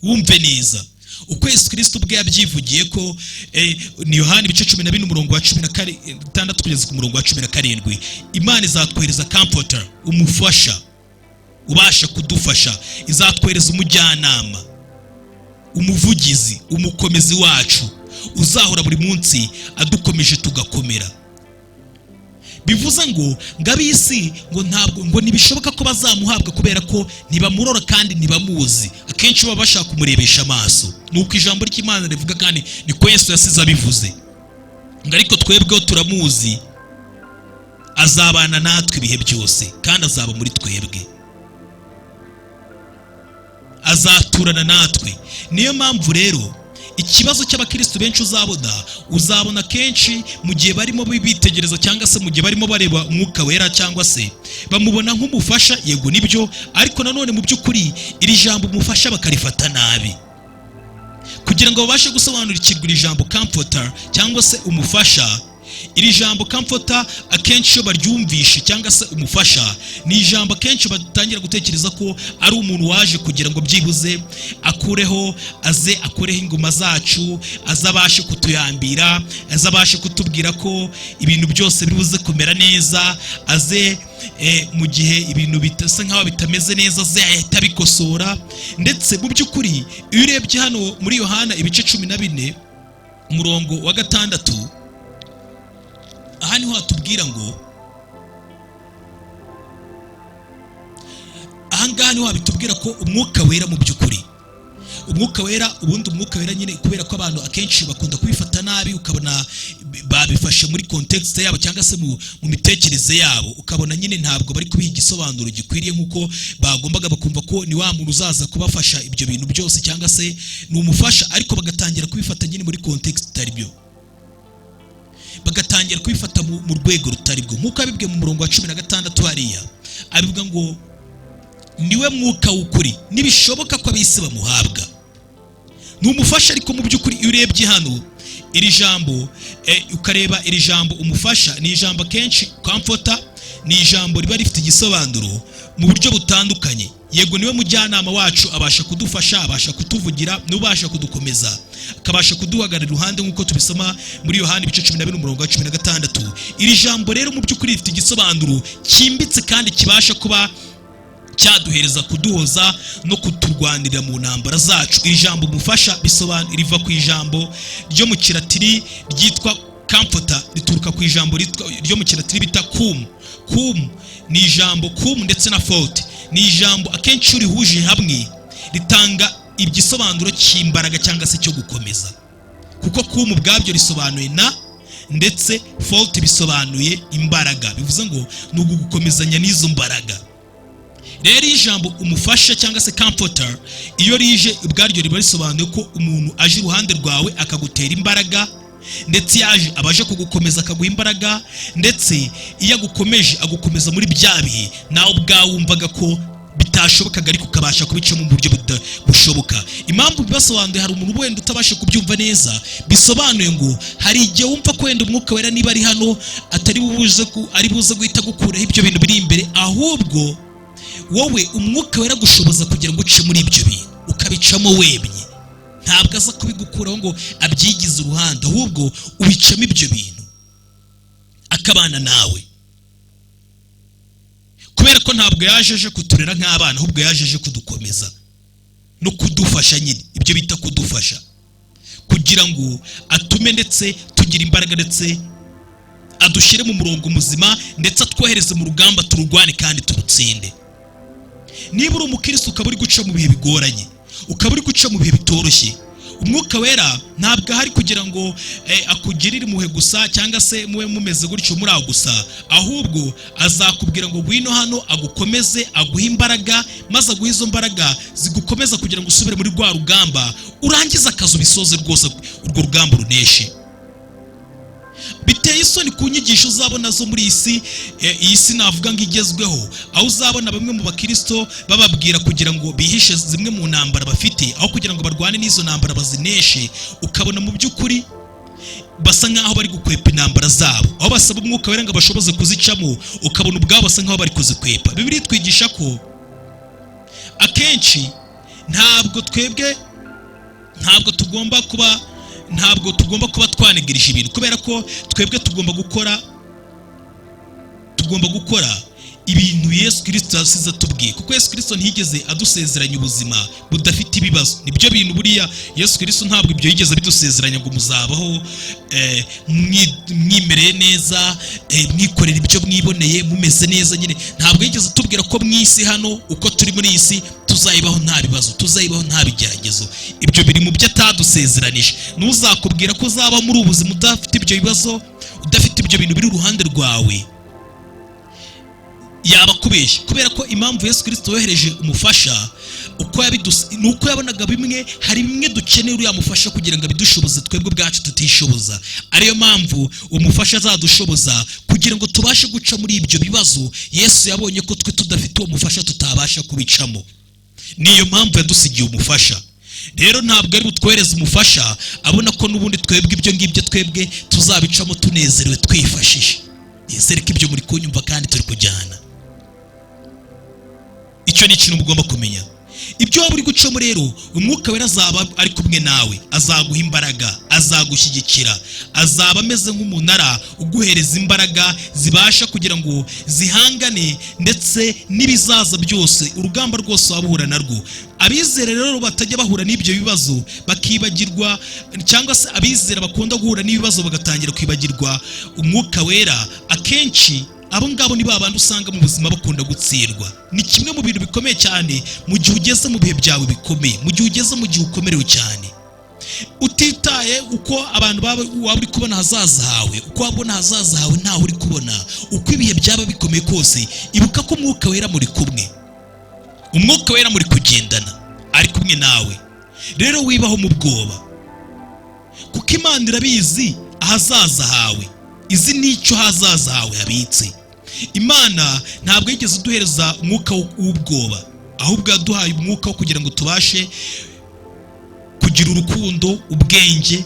Wumve neza uko Yesu Kirisito ubwe yabyivugiye ko ni Yohani ibice 14, umurongo wa 16 kugeza ku murongo wa 17. Imana izatwohereza comforter, umufasha ubasha kudufasha, izatwohereza umujyanama, umuvugizi, umukomezi wacu, uzahora buri munsi adukomeje tugakomera. Bivuze ngo ab'isi ngo ntabwo, ngo ntibishoboka ko bazamuhabwa, kubera ko ntibamurora kandi ntibamuzi. Akenshi baba bashaka kumurebesha amaso, ni uko ijambo ry'Imana rivuga, kandi niko Yesu yasize abivuze, ngo ariko twebweho turamuzi, azabana natwe ibihe byose kandi azaba muri twebwe, azaturana natwe. Niyo mpamvu rero ikibazo cy'abakirisitu benshi uzabona kenshi mu gihe barimo bitegereza, cyangwa se mu gihe barimo bareba Umwuka Wera, cyangwa se bamubona nk'umufasha, yego nibyo, ariko nanone mu by'ukuri iri jambo umufasha bakarifata nabi. Kugira ngo Kugira ngo babashe gusobanukirwa iri jambo comforter cyangwa se umufasha, iri jambo comforter akenshi iyo baryumvishe cyangwa se umufasha, ni ijambo akenshi batangira gutekereza ko ari umuntu waje kugira ngo byibuze akureho, aze akureho inguma zacu, aze abashe kutuyambira, aze abashe kutubwira ko ibintu byose biri buze kumera neza, aze mu gihe ibintu bisa nkaho bitameze neza aze ahita abikosora. Ndetse mu by'ukuri iyo urebye hano muri Yohana ibice 14 umurongo wa 6, aha niho hatubwira ngo, ahangaha niho habitubwira ko Umwuka Wera, mu by'ukuri Umwuka Wera, ubundi Umwuka Wera nyine, kubera ko abantu akenshi bakunda kubifata nabi, ukabona babifashe muri context yabo cyangwa se mu mitekerereze yabo, ukabona nyine ntabwo bari kubiha igisobanuro gikwiriye nk'uko bagombaga, bakumva ko ni wa muntu uzaza kubafasha ibyo bintu byose cyangwa se ni umufasha, ariko bagatangira kubifata nyine muri context itari byo, bagatangira kubifata mu rwego rutari bwo. Nk'uko abibwiye mu murongo wa 16 hariya, abivuga ngo niwe Mwuka w'ukuri, ntibishoboka ko ab'isi bamuhabwa. Ni umufasha, ariko mu by'ukuri iyo urebye hano iri jambo, ukareba iri jambo umufasha, ni ijambo akenshi comforter, ni ijambo riba rifite igisobanuro mu buryo butandukanye. Yego, niwe mujyanama wacu, abasha kudufasha, abasha kutuvugira, niwe ubasha kudukomeza, akabasha kuduhagarara iruhande, nk'uko tubisoma muri Yohani ibice 12 umurongo wa 16. Iri jambo rero mu by'ukuri rifite igisobanuro cyimbitse kandi kibasha kuba cyaduhereza kuduhoza no kuturwanirira mu ntambara zacu. Iri jambo umufasha bisobanura, riva ku ijambo ryo mu Kilatini ryitwa comforter, rituruka ku ijambo ryo mu Kilatini bita cum. Cum ni ijambo, cum ndetse na forte, ni ijambo akenshi iyo urihuje hamwe ritanga igisobanuro cy'imbaraga cyangwa se cyo gukomeza, kuko cum ubwabyo risobanuye na, ndetse forte bisobanuye imbaraga, bivuze ngo ni ugukomezanya n'izo mbaraga. Rero ijambo umufasha cyangwa se comforter, iyo rije ubwaryo riba risobanuye ko umuntu aje iruhande rwawe akagutera imbaraga, ndetse yaje abaje kugukomeza, akaguha imbaraga, ndetse iyo agukomeje agukomeza muri bya bihe nawe ubwawe wumvaga ko bitashobokaga, ariko ukabasha kubicamo mu buryo bushoboka. Impamvu bibasobanuye, hari umuntu wenda utabasha kubyumva neza, bisobanuye ngo hari igihe wumva ko wenda Umwuka Wera niba ari hano atari buze ari buze guhita gukuraho ibyo bintu biri imbere, ahubwo wowe Umwuka Wera agushoboza kugira ngo uce muri ibyo bintu, ukabicamo wemye. Ntabwo aza kubigukuraho ngo abyigize uruhande, ahubwo ubicamo ibyo bintu akabana nawe, kubera ko ntabwo yaje aje kuturera nk'abana, ahubwo yaje aje kudukomeza no kudufasha nyine, ibyo bita kudufasha, kugira ngo atume ndetse tugira imbaraga, ndetse adushyire mu murongo muzima, ndetse atwohereze mu rugamba tururwane kandi turutsinde. Niba uri umukristo ukaba uri guca mu bihe bigoranye, ukaba uri guca mu bihe bitoroshye, Umwuka Wera ntabwo ahari kugira ngo akugirire impuhwe gusa cyangwa se mube mumeze gutyo muri aho gusa, ahubwo azakubwira ngo ngwino hano, agukomeze, aguhe imbaraga, maze aguhe izo mbaraga zigukomeza kugira ngo usubire muri rwa rugamba, urangize akazi, ubisoze rwose, urwo rugamba uruneshe. Biteye isoni ku nyigisho uzabona zo muri iyi si, iyi si navuga ngo igezweho, aho uzabona bamwe mu bakristo bababwira kugira ngo bihishe zimwe mu ntambara bafite, aho kugira ngo barwane n'izo ntambara bazineshe. Ukabona mu by'ukuri basa nk'aho bari gukwepa intambara zabo, aho basaba Umwuka Wera ngo bashoboze kuzicamo, ukabona ubwabo basa nk'aho bari kuzikwepa. Bibiliya itwigisha ko akenshi ntabwo twebwe ntabwo tugomba kuba twanegirije ibintu, kubera ko twebwe tugomba gukora ibintu Yesu Kirisito yasize atubwiye, kuko Yesu Kirisito ntiyigeze adusezeranya ubuzima budafite ibibazo. Nibyo bintu buriya Yesu Kirisito ntabwo ibyo yigeze abidusezeranya ngo muzabaho mwimereye neza, mwikorera ibyo mwiboneye, mumeze neza nyine. Ntabwo yigeze atubwira ko mu isi hano, uko turi muri iyi si, tuzayibaho nta bibazo, tuzayibaho nta bigeragezo. Ibyo biri mu byo atadusezeranije. Ntuzakubwira ko uzaba muri ubu buzima udafite ibyo bibazo, udafite ibyo bintu biri iruhande rwawe, yaba akubeshya, kubera ko impamvu Yesu Kirisito yohereje umufasha uko ni uko yabonaga bimwe, hari bimwe dukeneye uriya mufasha kugira ngo abidushoboze twebwe ubwacu tutishoboza. Ariyo mpamvu umufasha azadushoboza kugira ngo tubashe guca muri ibyo bibazo. Yesu yabonye ko twe tudafite uwo mufasha tutabasha kubicamo, niyo mpamvu yadusigiye umufasha. Rero ntabwo ari butwohereze umufasha abona ko n'ubundi twebwe ibyo ngibyo twebwe tuzabicamo tunezerewe twifashije. Nizere ko ibyo muri kunyumva kandi turi kujyana. Icyo ni ikintu mugomba kumenya. Ibyo waba uri gucamo rero, Umwuka Wera azaba ari kumwe nawe, azaguha imbaraga, azagushyigikira, azaba ameze nk'umunara uguhereza imbaraga zibasha kugira ngo zihangane ndetse n'ibizaza byose, urugamba rwose waba uhura narwo. Abizera rero batajya bahura n'ibyo bibazo bakibagirwa, cyangwa se abizera bakunda guhura n'ibibazo bagatangira kwibagirwa Umwuka Wera, akenshi abo ngabo ni ba bandi usanga mu buzima bakunda gutsindwa. Ni kimwe mu bintu bikomeye cyane mu gihe ugeze mu bihe byawe bikomeye, mu gihe ugeze mu gihe ukomerewe cyane, utitaye uko abantu baba waba uri kubona ahazaza hawe, uko wabona ahazaza hawe ntaho uri kubona, uko ibihe byaba bikomeye kose, ibuka ko Umwuka Wera muri kumwe, Umwuka Wera muri kugendana, ari kumwe nawe. Rero wibaho mu bwoba, kuko Imana irabizi ahazaza hawe, izi n'icyo hazaza hawe habitse. Imana ntabwo yigeze iduhereza umwuka w'ubwoba, ahubwo yaduhaye umwuka wo kugira ngo tubashe kugira urukundo, ubwenge.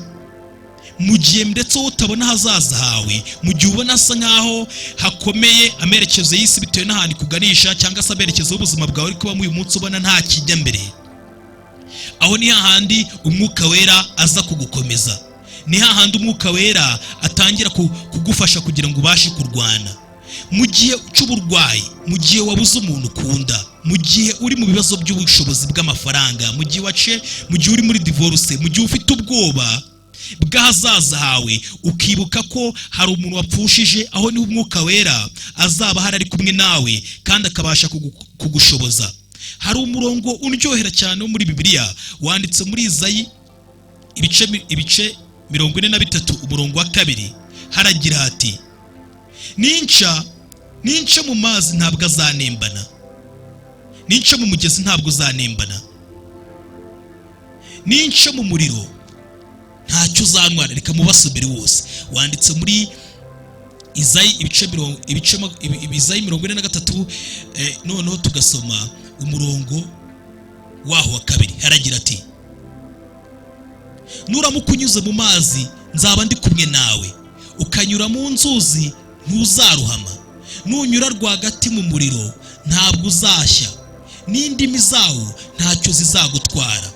Mu gihe ndetse wowe utabona ahazaza hawe, mu gihe ubona asa nkaho hakomeye, amerekezo y'isi bitewe n'ahantu ikuganisha, cyangwa se amerekezo y'ubuzima bwawe uri kubamo uyu munsi ubona nta kijya mbere, aho ni hahandi Umwuka Wera aza kugukomeza, ni hahandi Umwuka Wera atangira kugufasha kugira ngo ubashe kurwana. Mu gihe cy'uburwayi, mu gihe wabuze umuntu ukunda, mu gihe uri mu bibazo by'ubushobozi bw'amafaranga, mu gihe wace, mu gihe uri muri divorce, mu gihe ufite ubwoba bw'ahazaza hawe, ukibuka ko hari umuntu wapfushije, aho niho Umwuka Wera azaba ahari ari kumwe nawe kandi akabasha kugushoboza. Hari umurongo undyohera cyane wo muri Bibiliya wanditse muri Izayi ibice 43, umurongo wa 2, haragira hati: Ninca mu mazi ntabwo azanembana, ninca mu mugezi ntabwo uzanembana, ninca mu muriro ntacyo uzantwara." Reka mubasomere wose, wanditse muri Izayi ibice mirongo ibice Izayi 43, noneho tugasoma umurongo waho wa 2, haragira ati: "Nuramuka unyuze mu mazi nzaba ndi kumwe nawe, ukanyura mu nzuzi ntuzaruhama, nunyura rwagati mu muriro ntabwo uzashya, n'indimi zawo ntacyo zizagutwara,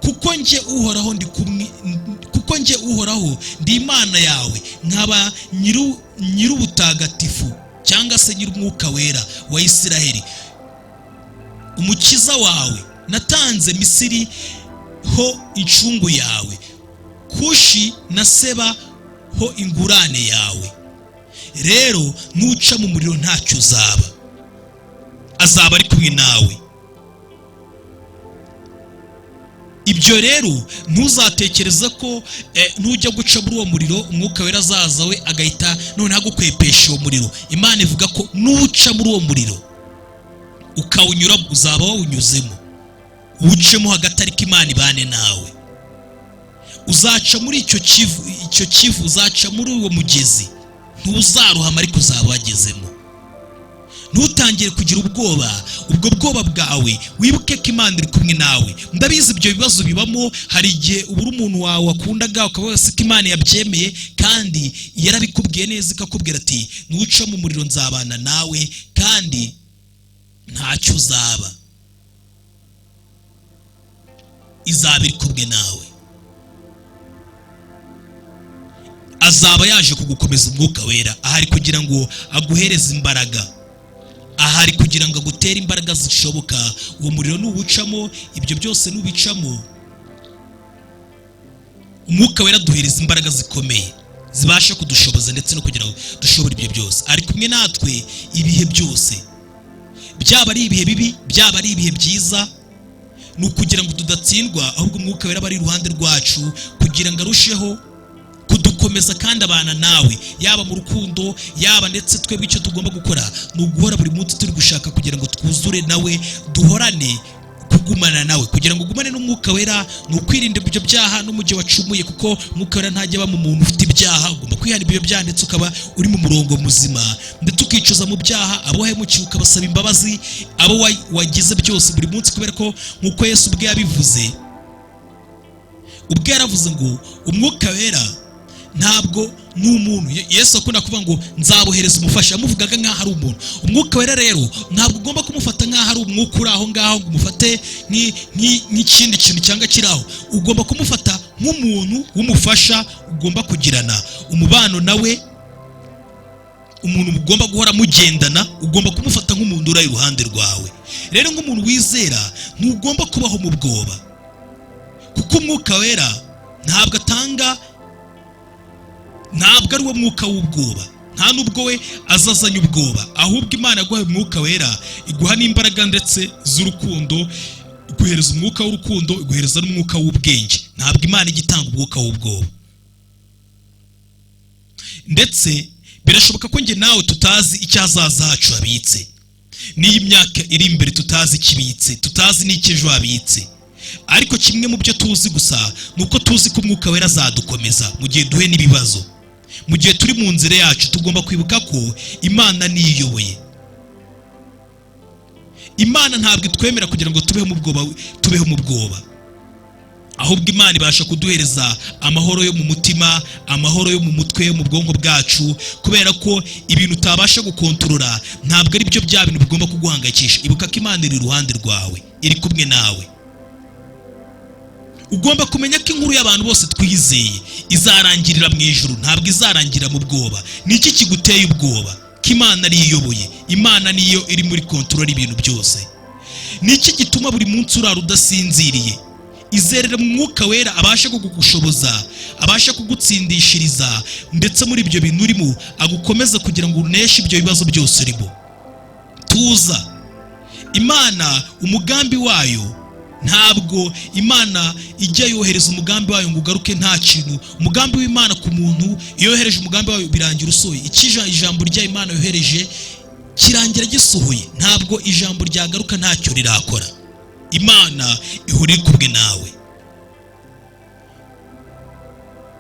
kuko njye Uhoraho ndi kumwe, kuko njye Uhoraho ndi Imana yawe, nkaba nyir'ubutagatifu cyangwa se nyir'Umwuka Wera wa Isiraheli, Umukiza wawe. Natanze Misiri ho incungu yawe, Kushi na Seba ho ingurane yawe. Rero nuca mu muriro ntacyo uzaba." Azaba ari kumwe nawe. Ibyo rero ntuzatekereze ko nujya guca muri uwo muriro Umwuka Wera azaza we agahita noneho agukwepesha uwo muriro. Imana ivuga ko nuca muri uwo muriro ukawunyura, uzaba wawunyuzemo, uwucemo hagati, ariko Imana ibane nawe. Uzaca muri icyo kivu, uzaca muri uwo mugezi ntuzaruhama, ariko uzaba wagezemo. Ntutangire kugira ubwoba, ubwo bwoba bwawe wibuke ko Imana iri kumwe nawe. Ndabizi ibyo bibazo bibamo, hari igihe ubura umuntu wawe wakundaga ukavuga se ko Imana yabyemeye, kandi yarabikubwiye neza ikakubwira ati: "Nuca mu muriro nzabana nawe kandi ntacyo uzaba." Izaba iri kumwe nawe, azaba yaje kugukomeza. Umwuka Wera ahari kugira ngo aguhereze imbaraga, ahari kugira ngo agutere imbaraga zishoboka. Uwo muriro nuwucamo, ibyo byose nubicamo, Umwuka Wera aduhereza imbaraga zikomeye zibasha kudushoboza ndetse no kugira ngo dushobore ibyo byose. Ari kumwe natwe ibihe byose, byaba ari ibihe bibi, byaba ari ibihe byiza. Ni ukugira ngo tudatsindwa, ahubwo Umwuka Wera aba ari iruhande rwacu kugira ngo arusheho kudukomeza, kandi abana nawe yaba mu rukundo, yaba ndetse twebwe icyo tugomba gukora ni uguhora buri munsi turi gushaka kugira ngo twuzure nawe, duhorane kugumana nawe. Kugira ngo ugumane n'Umwuka Wera ni ukwirinda ibyo byaha no mu gihe wacumuye, kuko Umwuka Wera ntajya aba mu muntu ufite ibyaha. Ugomba kwihana ibyo byaha ndetse ukaba uri mu murongo muzima, ndetse ukicara. Ukicuza mu byaha, abo wahemukiye ukabasaba imbabazi, abo wagize byose buri munsi, kubera ko nk'uko Yesu ubwe yabivuze, ubwe yaravuze ngo Umwuka Wera ntabwo ni umuntu. Yesu akunda kuvuga ngo nzabohereza umufasha, yamuvugaga nk'aho ari umuntu. Umwuka Wera rero ntabwo ugomba kumufata nk'aho ari umwuka uri aho ngaho, ngo umufate nk'ikindi kintu cyangwa kiri aho. Ugomba kumufata nk'umuntu w'umufasha, ugomba kugirana umubano nawe, umuntu mugomba guhora mugendana. Ugomba kumufata nk'umuntu uri iruhande rwawe. Rero nk'umuntu wizera, ntugomba kubaho mu bwoba, kuko Umwuka Wera ntabwo atanga, ntabwo ari wo mwuka w'ubwoba, nta n'ubwo we azazanye ubwoba. Ahubwo Imana yaguhaye Umwuka Wera, iguha n'imbaraga ndetse z'urukundo, iguhereza umwuka w'urukundo, iguhereza n'umwuka w'ubwenge. Ntabwo Imana ijya itanga umwuka w'ubwoba. Ndetse birashoboka ko njye nawe tutazi icyo ahazaza hacu habitse, n'iyi myaka iri imbere tutazi ikibitse, tutazi n'icyo ejo habitse. Ariko kimwe mu byo tuzi gusa ni uko tuzi ko Umwuka Wera azadukomeza mu gihe duhuye n'ibibazo, mu gihe turi mu nzira yacu. Tugomba kwibuka ko Imana niyo iyoboye. Imana ntabwo itwemera kugira ngo tubeho mu bwoba, tubeho mu bwoba. Ahubwo Imana ibasha kuduhereza amahoro yo mu mutima, amahoro yo mu mutwe, yo mu bwonko bwacu, kubera ko ibintu utabasha gukontorora ntabwo ari byo bya bintu bigomba kuguhangayikisha. Ibuka ko Imana iri iruhande rwawe, iri kumwe nawe. Ugomba kumenya ko inkuru y'abantu bose twizeye izarangirira mu ijuru, ntabwo izarangirira mu bwoba. Ni iki kiguteye ubwoba, ko Imana ariyo iyoboye? Imana niyo iri muri control y'ibintu byose. Ni iki gituma buri munsi urara udasinziriye? Izerere mu Mwuka Wera, abashe kugushoboza, abashe kugutsindishiriza, ndetse muri ibyo bintu urimo agukomeze kugira ngo uneshe ibyo bibazo byose urimo. Tuza. Imana, umugambi wayo, ntabwo Imana ijya yohereza umugambi wayo ngo ugaruke nta kintu. Umugambi w'Imana ku muntu, iyo yohereje umugambi wayo, birangira usohoye. Ikija ijambo rya Imana yohereje kirangira gisohoye, ntabwo ijambo ryagaruka ntacyo rirakora. Imana ihora iri kumwe nawe,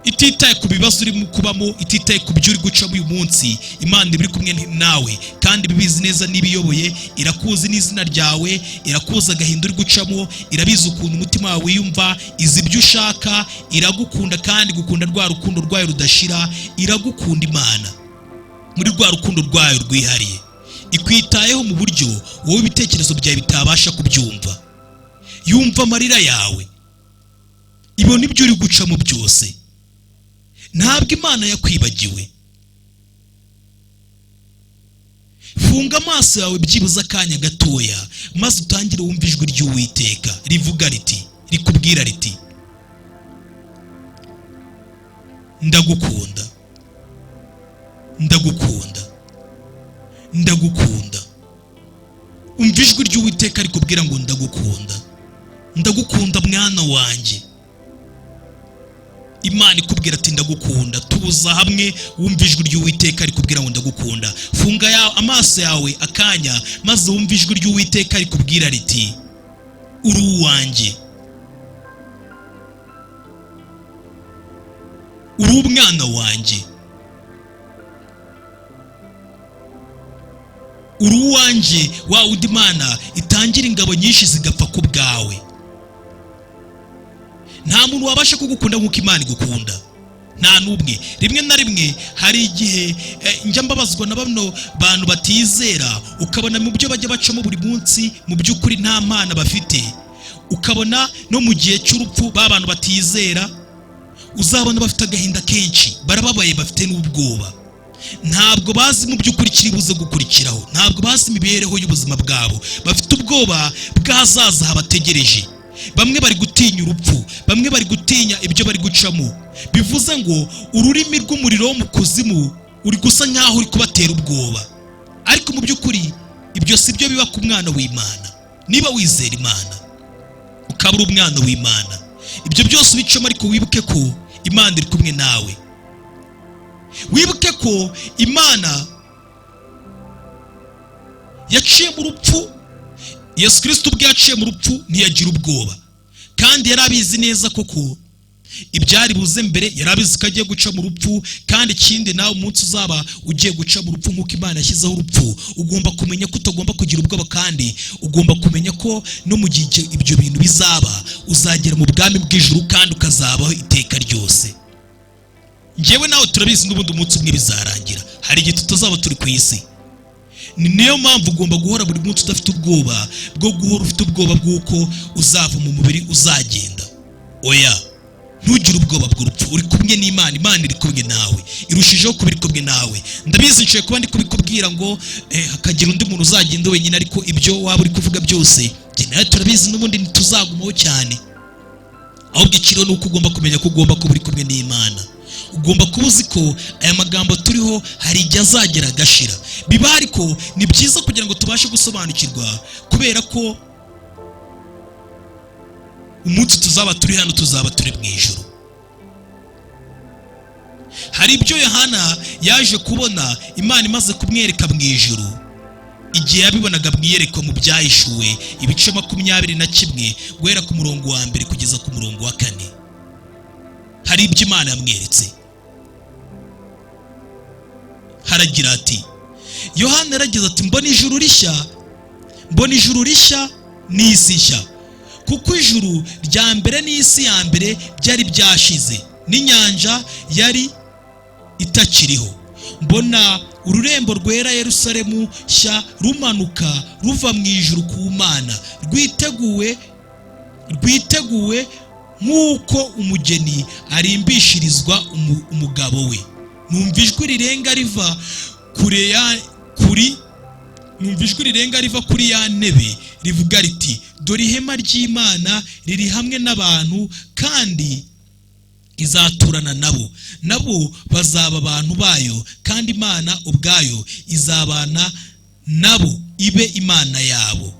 ititaye ku bibazo urimo kubamo, ititaye ku byo uri gucamo uyu munsi. Imana iba iri kumwe nawe kandi ibibizi neza n'ibiyoboye. Irakuzi n'izina ryawe, irakuzi agahinda uri gucamo, irabizi ukuntu umutima wawe wiyumva, izi ibyo ushaka. Iragukunda kandi gukunda rwa rukundo rwayo rudashira. Iragukunda Imana muri rwa rukundo rwayo rwihariye. Ikwitayeho mu buryo wowe ibitekerezo byawe bitabasha kubyumva. Yumva amarira yawe, ibona ibyo uri gucamo byose. Ntabwo Imana yakwibagiwe. Funga amaso yawe byibuze akanya gatoya, maze utangire wumve ijwi ry'Uwiteka rivuga riti, rikubwira riti: ndagukunda, ndagukunda, ndagukunda. Umva ijwi ry'Uwiteka rikubwira ngo ndagukunda, ndagukunda mwana wanjye. Imana ikubwira ati ndagukunda. Tuza hamwe wumva ijwi ry'Uwiteka rikubwira ngo ndagukunda. Funga amaso yawe akanya, maze wumve ijwi ry'Uwiteka rikubwira riti uri uwanjye, uri umwana wanjye, uri uwanjye. Wa wundi Imana itangira ingabo nyinshi zigapfa ku bwawe. Nta muntu wabasha kugukunda nk'uko Imana igukunda, nta n'umwe. Rimwe na rimwe hari igihe njya mbabazwa na bano bantu batizera, ukabona mu byo bajya bacamo buri munsi mu by'ukuri nta mana bafite. Ukabona no mu gihe cy'urupfu ba bantu batizera uzabona bafite agahinda kenshi, barababaye, bafite n'ubwoba. Ntabwo bazi mu by'ukuri kiri buze gukurikiraho, ntabwo bazi imibereho y'ubuzima bwabo, bafite ubwoba bw'ahazaza habategereje. Bamwe bari gutinya urupfu, bamwe bari gutinya ibyo bari gucamo. Bivuze ngo ururimi rw'umuriro wo mu kuzimu uri gusa nkaho uri kubatera ubwoba, ariko mu by'ukuri ibyo si byo biba ku mwana w'Imana. Niba wizera Imana ukaba uri umwana w'Imana, ibyo byose ubicamo, ariko wibuke ko Imana iri kumwe nawe. Wibuke ko Imana yaciye mu rupfu. Yesu Kristo ubwe yaciye mu rupfu ntiyagira ubwoba, kandi yari abizi neza koko Ibyari buze mbere yari abizi ko agiye guca mu rupfu. Kandi ikindi, nawe umunsi uzaba ugiye guca mu rupfu, nk'uko Imana yashyizeho urupfu, ugomba kumenya ko utagomba kugira ubwoba, kandi ugomba kumenya ko no mu gihe ibyo bintu bizaba, uzagera mu bwami bw'ijuru kandi ukazabaho iteka ryose. Njyewe nawe turabizi, n'ubundi umunsi umwe bizarangira, hari igihe tutazaba turi ku isi. Ni niyo mpamvu ugomba guhora buri munsi udafite ubwoba bwo guhora ufite ubwoba bw'uko uzava mu mubiri, uzagenda. Oya, ntugire ubwoba bw'urupfu. Uri kumwe n'Imana, Imana iri kumwe nawe, irushijeho kuba iri kumwe nawe. Ndabizi, nshoboye kuba ndi kubikubwira ngo hakagira undi muntu uzagenda wenyine, ariko ibyo waba uri kuvuga byose, njye nawe turabizi, n'ubundi ntituzagumaho cyane. Ahubwo ikiriho ni uko ugomba kumenya ko ugomba kuba uri kumwe n'Imana. Ugomba kuba uzi ko aya magambo turiho hari igihe azagera agashira. Biba, ariko ni byiza kugira ngo tubashe gusobanukirwa, kubera ko umunsi tuzaba turi hano, tuzaba turi mu ijuru. Hari ibyo Yohana yaje kubona Imana imaze kumwereka mu ijuru, igihe yabibonaga mu iyerekwa, mu Byahishuwe ibice 21, guhera ku murongo wa 1 kugeza ku murongo wa 4. Hari ibyo Imana yamweretse. Haragira ati, Yohana yaragize ati: "Mbona ijuru rishya, mbona ijuru rishya n'isi nshya, kuko ijuru rya mbere n'isi ya mbere byari byashize, n'inyanja yari itakiriho. Mbona ururembo rwera, Yerusalemu nshya, rumanuka ruva mu ijuru ku Mana, rwiteguwe nk'uko umugeni arimbishirizwa umugabo we. Numva ijwi rirenga riva kure ya kuri numva ijwi rirenga riva kuri ya ntebe rivuga riti: 'Dore ihema ry'Imana riri hamwe n'abantu, kandi izaturana nabo, nabo bazaba abantu bayo, kandi Imana ubwayo izabana nabo ibe Imana yabo.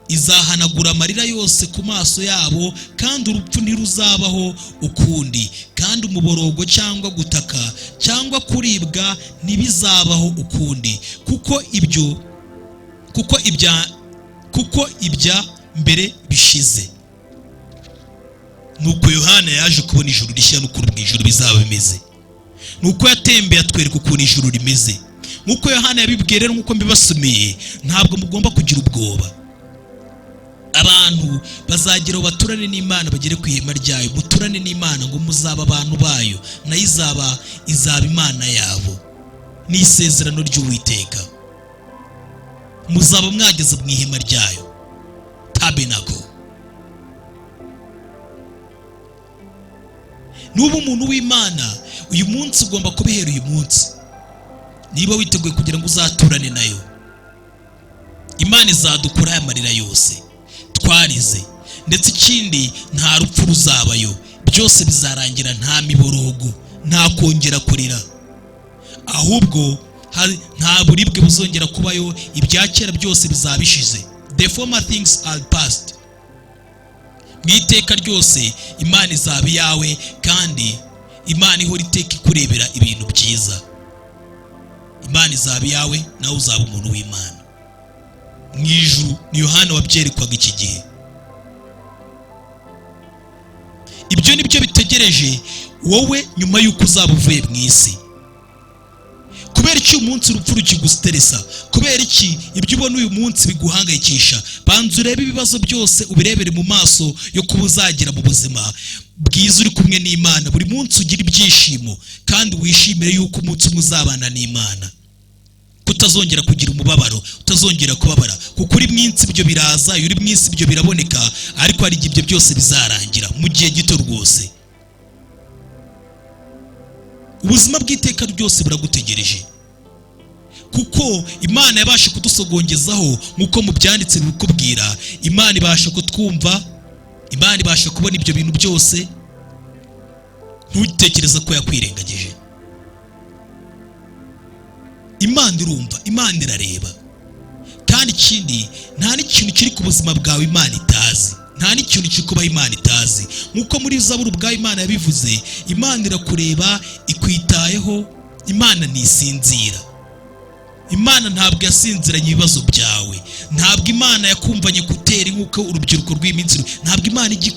Izahanagura amarira yose ku maso yabo, kandi urupfu ntiruzabaho ukundi, kandi umuborogo cyangwa gutaka cyangwa kuribwa ntibizabaho ukundi, kuko ibya mbere bishize.'" Nuko Yohana yaje kubona ijuru rishya n'ukuntu mu ijuru bizaba bimeze. Nuko yatembeye atwereka ukuntu ijuru rimeze. Nk'uko Yohana yabibwiye rero, nk'uko mbibasomeye, ntabwo mugomba kugira ubwoba. Abantu bazagera aho baturane n'Imana, bagere ku ihema ryayo, muturane n'Imana, ngo muzaba abantu bayo, nayo izaba Imana yabo. Ni isezerano ry'Uwiteka. Muzaba mwageze mu ihema ryayo, tabernacle. Nuba umuntu w'Imana uyu munsi, ugomba kubihera uyu munsi niba witeguye kugira ngo uzaturane nayo. Imana izadukura aya marira yose twarize. Ndetse ikindi, nta rupfu ruzabayo, byose bizarangira, nta miborogo, nta kongera kurira, ahubwo nta buribwe buzongera kubayo. Ibya kera byose bizaba bishize, the former things are past. Mu iteka ryose Imana izaba iyawe, kandi Imana ihora iteka ikurebera ibintu byiza. Imana izaba iyawe, nawe uzaba umuntu w'Imana mu ijuru. Ni Yohana wabyerekwaga iki gihe. Ibyo ni byo bitegereje wowe nyuma y'uko uzaba uvuye mu isi. Kubera iki uyu munsi urupfu rukigusteresa? Kubera iki ibyo ubona uyu munsi biguhangayikisha? Banza urebe ibibazo byose, ubirebere mu maso yo kuba uzagera mu buzima bwiza uri kumwe n'Imana. Buri munsi ugira ibyishimo kandi wishimire yuko umunsi umwe uzabana n'Imana, kutazongera kugira umubabaro, utazongera kubabara, kuko uri mu isi ibyo biraza, iyo uri mu isi ibyo biraboneka, ariko hari igihe ibyo byose bizarangira mu gihe gito rwose. Ubuzima bw'iteka ryose buragutegereje, kuko Imana yabasha kudusogongezaho nk'uko mu byanditse bikubwira. Imana ibasha kutwumva, Imana ibasha kubona ibyo bintu byose. Ntutekereze ko yakwirengagije. Imana irumva, Imana irareba. Kandi ikindi, nta n'ikintu kiri ku buzima bwawe Imana itazi, nta n'ikintu kiri kubaho Imana itazi. Nk'uko muri Zaburi ubwayo Imana yabivuze, Imana irakureba, ikwitayeho. Imana ntisinzira. Imana ntabwo yasinziranye ibibazo byawe. Ntabwo Imana yakumvanye kutera nk'uko urubyiruko rw'iminsi, ntabwo Imana ijya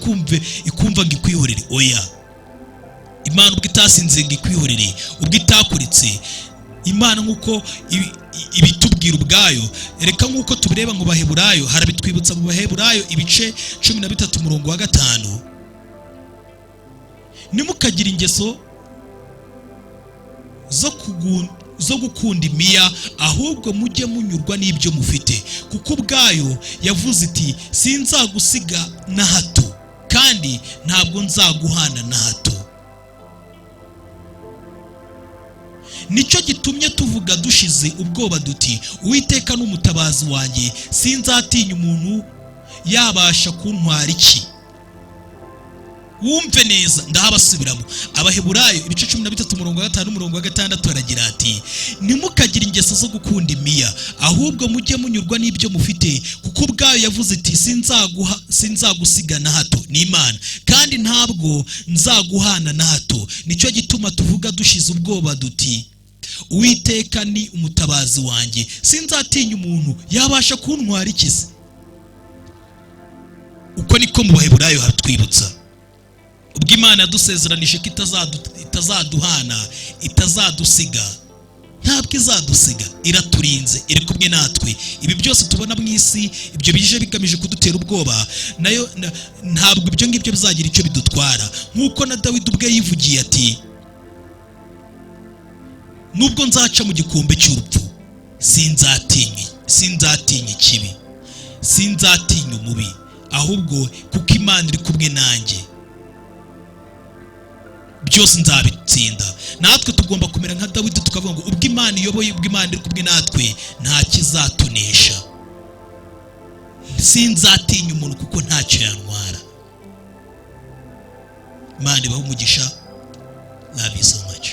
ikumva ngo ikwihorere. Oya. Imana ubwo itasinze ngo ikwihorere, ubwo itakuretse, Imana nk'uko ibitubwira ubwayo, reka nk'uko tubireba mu Baheburayo, harabitwibutsa mu Baheburayo ibice 13 umurongo wa 5: "Ntimukagire ingeso zo gukunda imiya, ahubwo mujye munyurwa n'ibyo mufite, kuko ubwayo yavuze iti: 'Sinzagusiga na hato, kandi ntabwo nzaguhana na hato.'" Nicyo gitumye tuvuga dushize ubwoba duti: "Uwiteka ni umutabazi wanjye, sinzatinya. Umuntu yabasha kuntwara iki?" Wumve neza, ndahabasubiramo. Abaheburayo ibice 13 umurongo wa 5 umurongo wa 6, aragira ati: "Ntimukagire ingeso zo gukunda imiya, ahubwo mujye munyurwa n'ibyo mufite, kuko ubwayo yavuze iti: 'Sinzaguha, sinzagusiga na hato,' ni Imana, 'kandi ntabwo nzaguhana na hato.' Nicyo gituma tuvuga dushize ubwoba duti: 'Uwiteka ni umutabazi wanjye, sinzatinya. Umuntu yabasha kuntwara iki se?'" Uko niko mu Baheburayo hatwibutsa. Ubwo Imana yadusezeranije ko itazaduhana, itazadusiga, ntabwo izadusiga, iraturinze, iri kumwe natwe. Ibi byose tubona mu isi, ibyo bije bigamije kudutera ubwoba, nayo ntabwo ibyo ngibyo bizagira icyo bidutwara. Nk'uko na Dawidi ubwe yivugiye ati: "Nubwo nzaca mu gikombe cy'urupfu, sinzatinya, sinzatinya ikibi, sinzatinya umubi, ahubwo kuko Imana iri kumwe nanjye, byose nzabitsinda." Natwe tugomba kumera nka Dawidi, tukavuga ngo ubwo Imana iyoboye, ubwo Imana iri kumwe natwe, nta kizatunesha, sinzatinya umuntu kuko ntacyo yantwara. Imana ibahe umugisha. Love you so much.